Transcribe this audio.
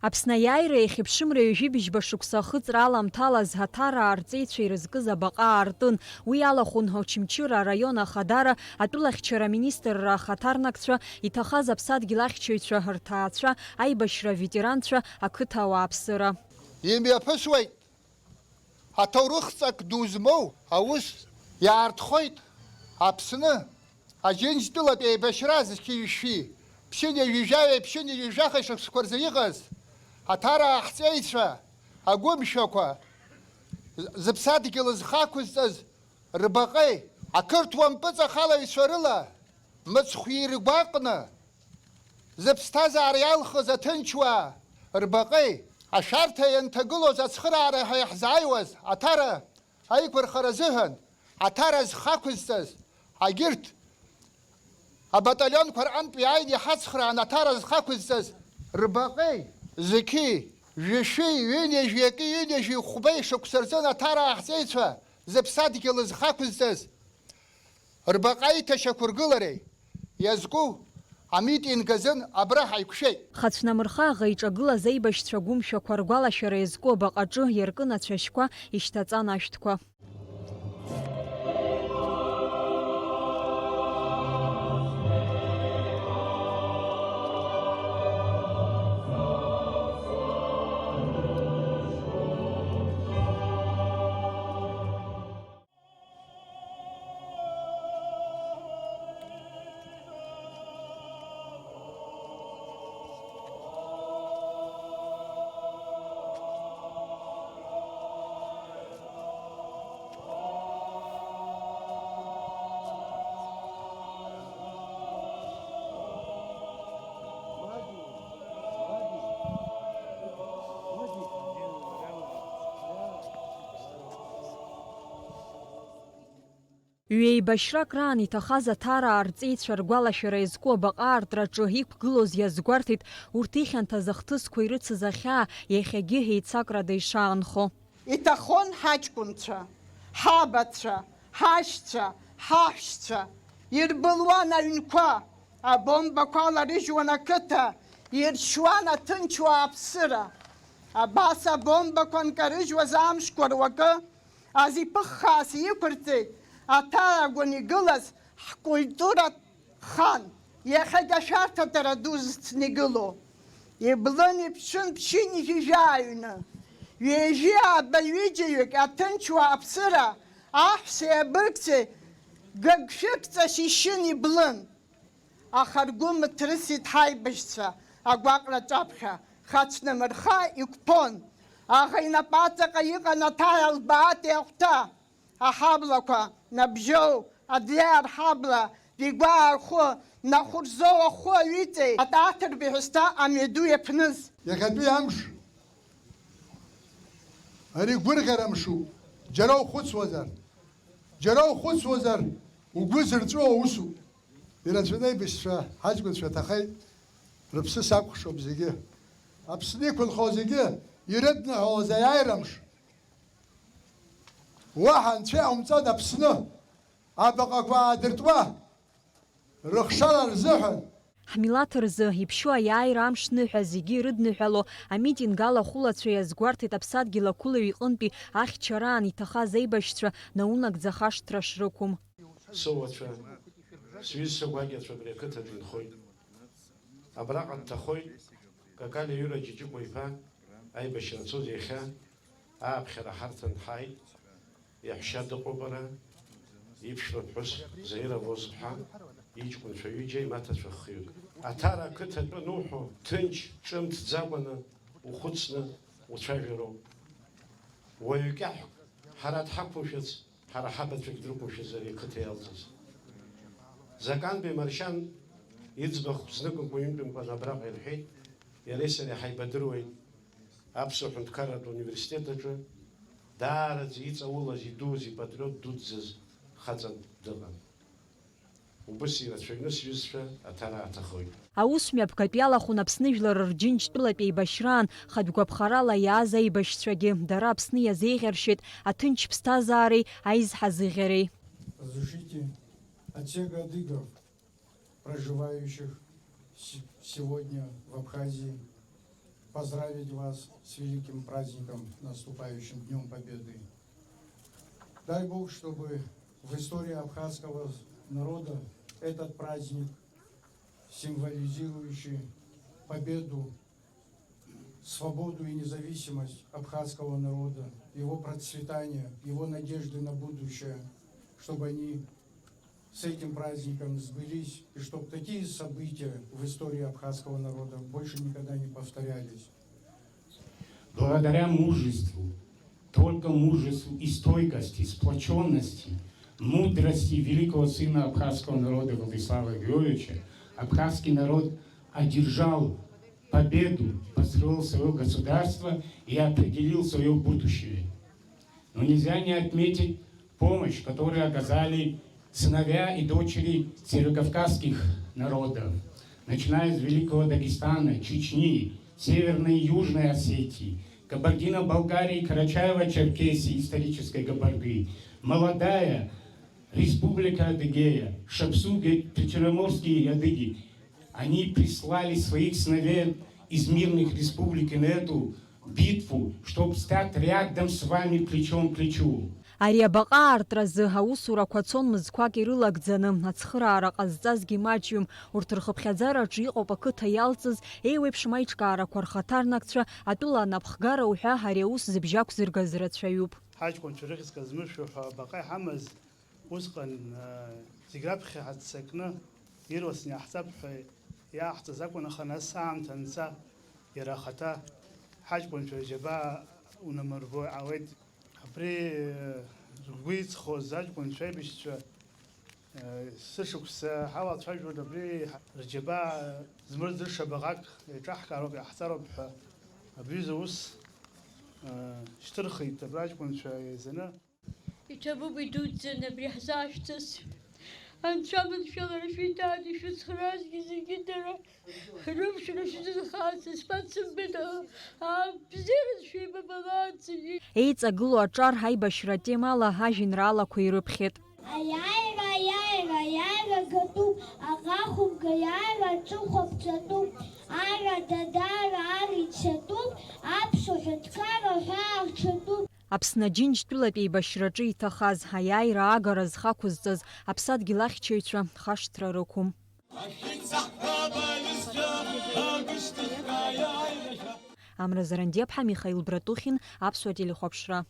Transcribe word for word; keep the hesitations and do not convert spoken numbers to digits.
Аԥсны аиааира иахьыԥшымра ҩажәи быжьба шықәса ахыҵра аламҭалаз Аҭараа рҵеицәа ирызкыз абаҟа аартын. Уи алахәын Очамчыра араион Ахадара атәылахьчара аминистрра ахаҭарнакцәа, иҭахаз аԥсадгьыл ахьчаҩцәа рҭаацәа, аибашьра аветеранцәа, ақыҭа ауааԥсыра. Имҩаԥысуеит. Аҭоурыхҵак ду змоу аус иаартхоит Аԥсны Аџьынџьтәылатә еибашьра зқьи жәшәи, ԥшьынҩажәи жәаҩеи ԥшьынҩажәи жәаха шықәсқәа рзы иҟаз Аҭараа ҳҵеицәа, агәымшәақәа, зыԥсадгьыл зхы ақәызҵаз рбаҟеи, ақырҭуа мпыҵахалаҩцәа рыла мыцхә иргәаҟны, зыԥсҭазаара иалхыз аҭынчуаа рбаҟеи, ашәарҭа ианҭагылоз ацхыраара ҳәа иаҳзааиуаз Аҭара аиқәырхара азыҳәан Аҭара зхы ақәызҵаз, агьырҭ абаталионқәа рҟынтә иааины иҳацхраан Аҭара зхы ақәызҵаз рбаҟеи, зқьи, жәшәи, ҩынҩажәи акы, ҩынҩажәи хәбеи шықәса рзын Аҭараа ҳҵеицәа зыԥсадгьыл зхы ақәызҵаз рбаҟа иҭашьақәыргылареи иазку амитинг азын абра ҳаиқәшәеит. Хацәнамырха аӷа иҿагылаз аибашьцәа гәымшәақәа ргәалашәара иазку абаҟаҿы иаркын ацәашьқәа, ишьҭаҵан ашәҭқәа. Ҩеибашьрак раан иҭахаз Аҭараа рҵеицәа ргәалашәара иазку абаҟа аартраҿы иқәгылоз иазгәарҭеит урҭ ихьанҭаз ахҭысқәа ирыцыз ахьаа иахьагьы еицакрада ишаанхо. Иҭахон ҳаҷкәынцәа, ҳабацәа, ҳашьцәа, ҳаҳәшьцәа, ирбылуан аҩнқәа, абомбақәа аларыжьуан ақыҭа, иршьуан аҭынчуаа аԥсыра. Абас абомбақәа нкарыжьуаз амшқәа руакы, азиԥыххаас иқәырҵеит аҭарагәан игылаз ҳкультуратә хан, иахьагь ашәарҭадара ду зыцны игылоу. Иблын, иԥшын ԥшьынҩажәи жәаҩны. Ҩажәи ааба ҩыџьаҩык аҭынчуаа аԥсыра аҳәсеи абыргцәеи гыгшәыгҵас ишьын, иблын. Аха ргәы мыҭрысит ҳаибашьцәа агәаҟра аҿаԥхьа, хацәнамырха иқәԥон. Аӷа инапаҵаҟа иҟан аҭара лбаатәи ахәҭа, аҳаблақәа, Набжьоу, Адлеи арҳабла, Дигәаа рхәы, Нахәырзоу ахәы аҩыҵеи, атаҭырбеи ҳәысҭа амҩаду иаԥныз. Иахьатәи амш ари гәырӷьара мшуп, џьара ухәыцуазар, џьара ухәыцуазар, угәы зырҵәуо усуп. Ирацәаны аибашьцәа, ҳаҷкәынцәа ҭахеит, рыԥсы сакәхшоуп зегьы. Аԥсны иқәынхо зегьы ирыдныҳәалаз аиааира мш. Уаҳа анцәа иҟамҵан Аԥсны, абаҟақәа аадыртуа, рыхшара рзыҳәан. Ҳмилаҭ рзы иԥшьоу аиааира амш ныҳәа зегьы ирыдныҳәало амитинг алахәылацәа иазгәарҭеит аԥсадгьыл ақәылаҩ иҟынтәи ахьчараан иҭахаз аибашьцәа наунагӡа хашҭра шрықәым. Сыуацәа, сҩызцәа гәакьацәа абри ақыҭаҿы инхоит. Абраҟа дҭахоит Какалиа Иура Џьаџьыкәа-иԥа аибашьра анцоз иахьа ааԥхьара ҳарҭан ҳааит. Иаҳәшьа дыҟоуп ара, иԥшәма ԥҳәыс Заира Воз-ԥҳа, иҷкәынцәа ҩыџьа, имаҭацәа хҩык. Аҭара ақыҭа атәы ануҳәо, ҭынч, ҿымҭӡакәаны ухәыцны уцәажәароуп. Уаҩ кьаҳәк ҳара дҳақәымшәац, ҳара ҳабацәагь дрықәымшәац ари ақыҭа иалҵыз. Заканбеи Маршьан иӡбахә зныкымкәа-ҩынтәымкәа абраҟа ирҳәеит, иареи сареи ҳаибадыруеит Аԥсуа ҳәынҭқарратә университет аҿы, даараӡа иҵаулаз, идуз, ипатриот дуӡӡаз хаҵа дыҟан. Убыс ирацәаҩны сҩызцәа аҭара аҭахоит. Аус мҩаԥгатә иалахәын Аԥсны жәлар рџьынџьтәылатә еибашьраан хатә гәаԥхарала иааз аибашьцәагьы. Дара Аԥсны иазеиӷьаршьеит аҭынч ԥсҭазаареи аизҳазыӷьареи. Разрешите, от всех адыгов, проживающих се-, сегодня в Абхазии, Поздравить вас с великим праздником, наступающим Днём Победы. Дай Бог, чтобы в истории абхазского народа этот праздник, символизирующий победу, свободу и независимость абхазского народа, его процветание, его надежды на будущее, чтобы они с этим праздником сбылись, и чтобы такие события в истории абхазского народа больше никогда не повторялись. Благодаря мужеству, только мужеству и стойкости, сплочённости, мудрости великого сына абхазского народа Владислава Георгиевича, абхазский народ одержал победу, построил своё государство и определил своё будущее. Но нельзя не отметить помощь, которую оказали сыновья и дочери северокавказских народов, начиная с Великого Дагестана, Чечни, Северной и Южной Осетии, Кабардино-Балкарии, Карачаево-Черкесии, исторической Кабарды, молодая Республика Адыгея, Шапсуги, Причерноморские адыги. Они прислали своих сыновей из мирных республик на эту битву, чтоб стать рядом с вами плечом к плечу. Ари абаҟа аартразы аусурақәа цон мызқәак ирылагӡаны, ацхыраара ҟазҵазгьы маҷҩым. Урҭ рхыԥхьаӡараҿы иҟоуп ақыҭа иалҵыз, еиуеиԥшым аиҿкаарақәа рхаҭарнакцәа, атәыла анапхгара уҳәа ари аус зыбжьақәзыргаз рацәаҩуп. Ҳаҷкәынцәа рыхьӡқәа змыршәо ҳәа абаҟа иҳамаз, усҟан, э, зегь раԥхьа ҳаццакны ирласны иаҳҵап ҳәа иааҳҵаз акәын, аха нас аамҭа анца, иара ахаҭа ҳаҷкәынцәа рџьабаа унамырбо иҟалеит. Абри, э, ргәы иҵхоз аҷкәынцәа аибашьцәа, э, сышықәса ҳалацәажәон, абри рџьабаа змырӡыша баҟак еиҿаҳкаароуп, иаҳҵароуп ҳәа абри аҩыза ус, э, шьҭырхит абра аҷкәынцәа еизаны. Иҭабуп идуӡӡаны абри ҳзаашәҵыс. Анцәа аманшәалара шәиҭааит, ишәыцхраазгьы зегьы дара рыԥшра шәзызхааз, сышԥацымбеит, аа, бзиараз шәеибабалааит зегьы. Еиҵагылоу аҿар аибашьра атемала ажәеинраалақәа ирыԥхьеит. Аиааира, аиааира, аиааира гатәуп, аӷа хәымга аиааира аҿыхәа ԥҵәатәуп, ара дадара ар ицатәуп, аԥсуа ҳәынҭқарра ҳәаа рҽатәуп. Аԥсны Аџьынџьтәылатә еибашьраҿы иҭахаз, аиааира агара зхы ақәызҵаз аԥсадгьыл ахьчаҩцәа хашҭра рықәым. Амра Зарандиаԥҳа, Михаил Братухин, Аԥсуа телехәаԥшра.